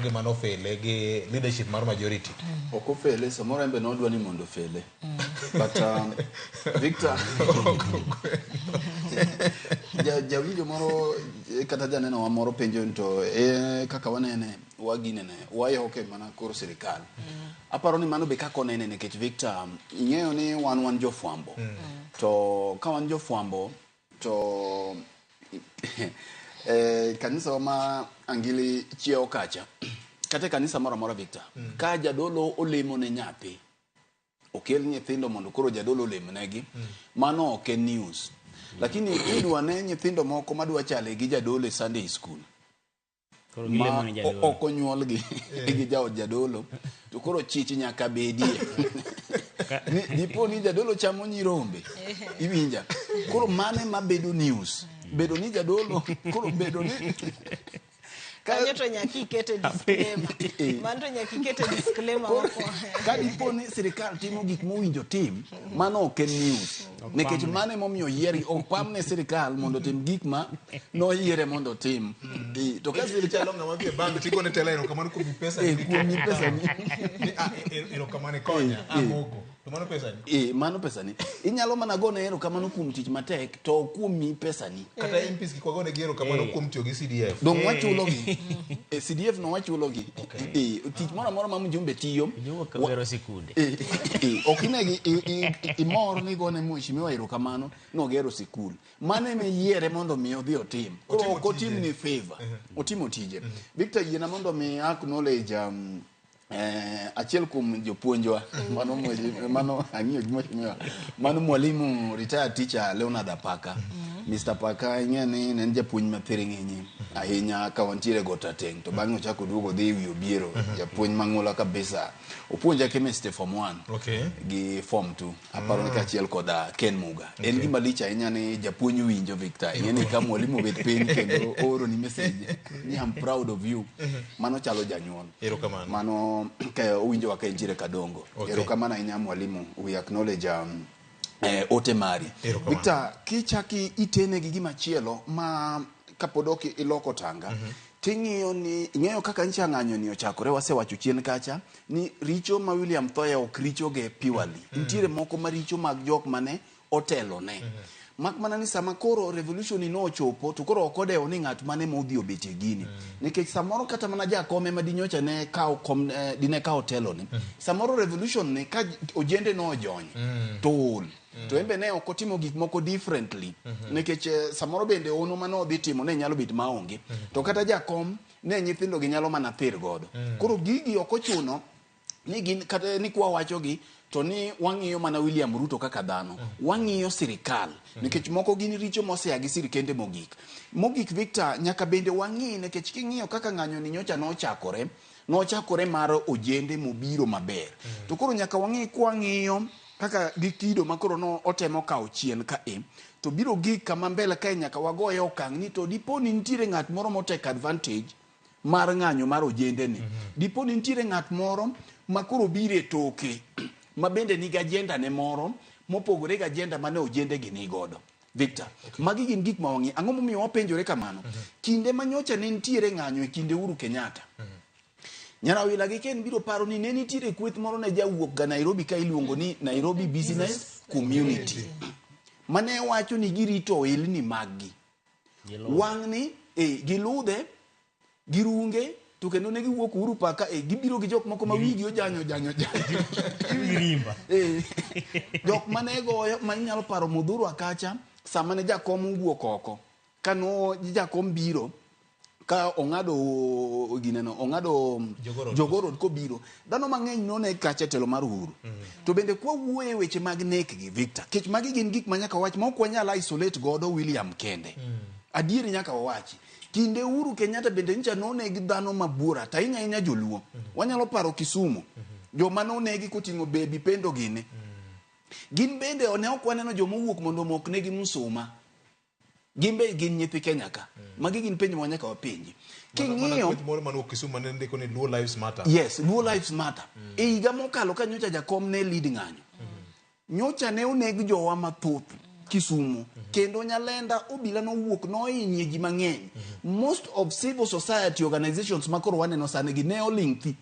Gima nofele gi leadership mar majority. Ok ofele, samoro en be nodwa ni mondo ofele. But Victor, jawinjo moro kata janeno wa moro penjo ni to kaka wanene waginene wayoke mana koro sirikal. Aparo ni mano be kaka onene nikech Victor ing'eyo ni wan jofwambo. To ka wan jofwambo to kanisa wa ma Angili chiewo kacha kata e kanisa moro amora Victor ka jadolo olemo ne nyathi okel nyithindo mondo koro jadolo olemnegi mano ok en news lakini idwa ne nyithindo moko madwa chale gi jadolo e Sunday school Koro gilemo ma ne jadolo. ok onyuolgi gi jaod jadolo to koro chich nyaka bedie ni dipo ni jadolo chamo nyirombe iwinja koro mane mabedo news bedo ni jadolo koro bedo ni Kanyo to nyaka ikete disclaimer. Mano to nyaka ikete disclaimer Koro, mokwongo. ka dipo ni sirikal timo gik mowinjo tim mano ok en news nikech mano emomiyo oyieri ok pamne sirikal mondo otim gik ma noyiere mondo otim to ka sirikal Chalo ng'ama dhi e bank tigone tela erokamano kuom pesa Eh, kuom mi pesa ni. Ni, ah, erokamano ikonya amoko to mano pesa ni Mano pesa ni inyalo mana gone erokamano kuom tich matek to ok kuom mi pesa ni kata MPs kik wagone gi erokamano kuom tiyo gi CDF dong wachulogi CDF no wachulogi tich moro amora ma mjumbe tiyo Jowuok gero sikunde. Ok inegi imor ni gone mheshimiwa erokamano nogero sikul mano ema iyiere mondo mi odhi otim koro Otimo ok otim tije. ni favor otimo tije Victor yiena mondo mi acknowledge achiel kuom jopuonjwa mano mano ang'iyo gi mheshimiwa mano mwalimu retired teacher Leonard Apaka Mr. Apaka ing'e ni ne en japuonj ma thiring'inyi ahinya ka wantiere Got Rateng' to bang'e ochako oduogo odhi ewi Obiero japuonj mang'ula kabisa opuonja chemistry form 1 gi form 2 aparo ni kaachiel koda Ken Muga en gima lich ahinya ni japuonj winjo Victor ing'e ni ka mwalimu obet piny kendo ooro ni message ni I'm proud of you mano chalo janyuol Erokamano. mano ka owinjowa ka entiere Kadongo erokamano ahinya mwalimu we acknowledge ote mari Erokamano. Victor kichaki itene gi gimachielo ma kapod ok iloko tanga ting'iyo ni ing'eyo kaka ncha ng'anyo ni ochakore wasewacho chien kacha ni richo ma William Thoya ok richo ge purely nitiere moko maricho mag jok mane otelone mak mana ni sama koro revolution ni nochopo to koro ok odewo ni ng'at mane modhi obetie gini nikech samoro kata mana jakom ema dinyocha ne kawo kom dine kawo telo ni samoro revolution ni ka ojende nojony to ol to en be ne ok otimo gik moko differently nikech samoro bende ono mane odhi timo ne nyalo bet maonge to kata jakom ne nyithindo gi nyalo mana thir godo koro gigi ok ochuno ni gin kata ni kwa wachogi to ni wang'iyo mana William Ruto kaka dhano wang'iyo sirikal nikech moko gin richo mosea gi sirikende mogik mogik Victor nyaka bende wang'i nikech king'iyo kaka ng'anyo ni nyocha nochakore mar ojende mobiro maber to koro nyaka wang'i kwang'iyo kaka gi kido ma koro no otemo kawo chien ka e to biro gik kama mbele kae nyaka wagoye okang' ni to dipo ni nitiere ng'at moro motake advantage mar ng'anyo mar ojende ni dipo ni nitiere ng'at moro ma koro biro e toke ma bende nigi agenda ne moro mopogore gi agenda mane ojende gi ni godo Victor magi gin gik ma wang'i ang'o momiyo wapenjore kamano kinde ma nyocha ne nitiere ng'anyo e kinde Uhuru Kenyatta Nyarawila gi Ken biro paro ni ne nitiere kweth moro ne jawuok ga Nairobi ka iluongo ni Nairobi Business Community mane wacho ni girito ohelni maggi wang'ni giludhe girunge to kendo ne giwuok Uhuru Park gibiro gi jok moko ma wigi ojanyo janyo janyo Mirimba. Jok mane goyo ma inyalo paro Mudhurwa kacha sama ne jakom owuok oko kano jakom biro ka ong'ado gineno ong'ado Jogoo Road. Jogoo Road kobiro dhano mang'eny none kacha e telo mar Uhuru to bende kwa wuoye weche mag nek gi Victor kech magi gin gik ma nyaka wach ma ok wanyal isolate godo William kende adieri nyaka wawachi kinde Uhuru Kenyatta bende nyicha noneg dhano mabuora to ahinya ahinya joluo wanyalo paro Kisumu joma nonegi koting'o baby Pendo gini gin bende ne ok waneno joma owuok mondo omok negi msuma gin be gin nyithi Kenya ka magi gin penjo ma nyaka wapenji king'iyo kweth moro manowuok Kisumu mane ndiko ni Luo Lives Matter yes Luo Lives Matter e higa mokalo ka nyocha jakom ne lead ng'anyo nyocha ne oneg jowa mathoth Kisumu kendo Nyalenda obila nowuok nohinye ji mang'eny. Most of civil society organizations makoro waneno sani gi ne oling' thi.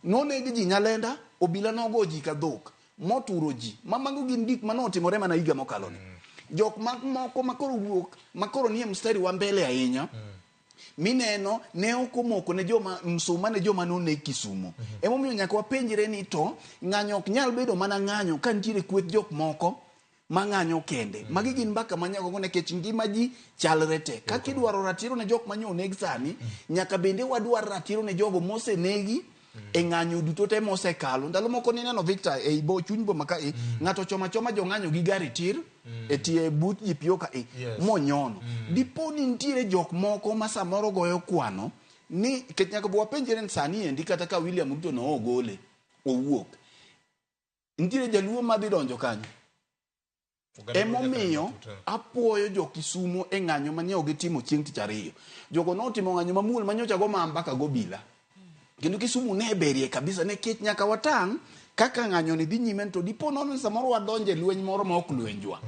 Noneg ji Nyalenda, obila nogo ji ka dhok, moturo ji. Ma mago gin gik manotimore mana higa mokalo ni. Jok moko makoro wuok, makoro nie mstari wa mbele ahinya, mineno ne ok omoko ne joma msuma ne joma noneg Kisumo. Emomiyo nyaka wapenjre ni to ng'anyo ok nyal bedo mana ng'anyo ka nitiere kweth jok moko mang'anyo kende. Magi gin mbaka ma nyaka go nikech ngima ji chalre te. Kaka idwaro ratiro ne jok manyo oneg sani, nyaka bende wadwar ratiro ne jogo mosenegi e ng'anyo duto te mosekalo. Ndalo moko nineno Victor ei bo chuny boma ka e, ng'ato choma choma jong'anyo gi gari tir e tie but GPO ka e, monyono. Dipo ni nitiere jok moko ma samoro goyo kwano ni nikech nyaka wapenjre ni sani endi kata ka William Ruto no ogole owuok, nitiere jaluo madhi donjo kanyo. Emomiyo apuoyo jo Kisumo e ng'anyo mane gitimo chieng' tich ariyo. Jogo notimo ng'anyo mamuol manyocha go ma mbaka gobila. Kendo Kisumu ne berie kabisa nikech nyaka watang' kaka ng'anyo ni dhi nyime to dipo nono ni samoro wadonje lweny moro ma ok lwenjwa.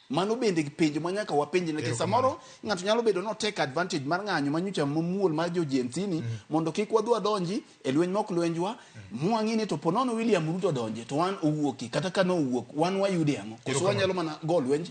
Mano bende penjo ma nyaka wapenj nikech samoro ng'ato nyalo bedo no take advantage mar ng'anyo manyocha mamuol mar jo Gen Z ni mondo kik wadhi wadonji e lweny ma ok lwenjwa mwang'i ni to po nono William Ruto donje to wan owuoki kata ka nowuok wan wayude ang'o koso wanyalo mana go lwenj.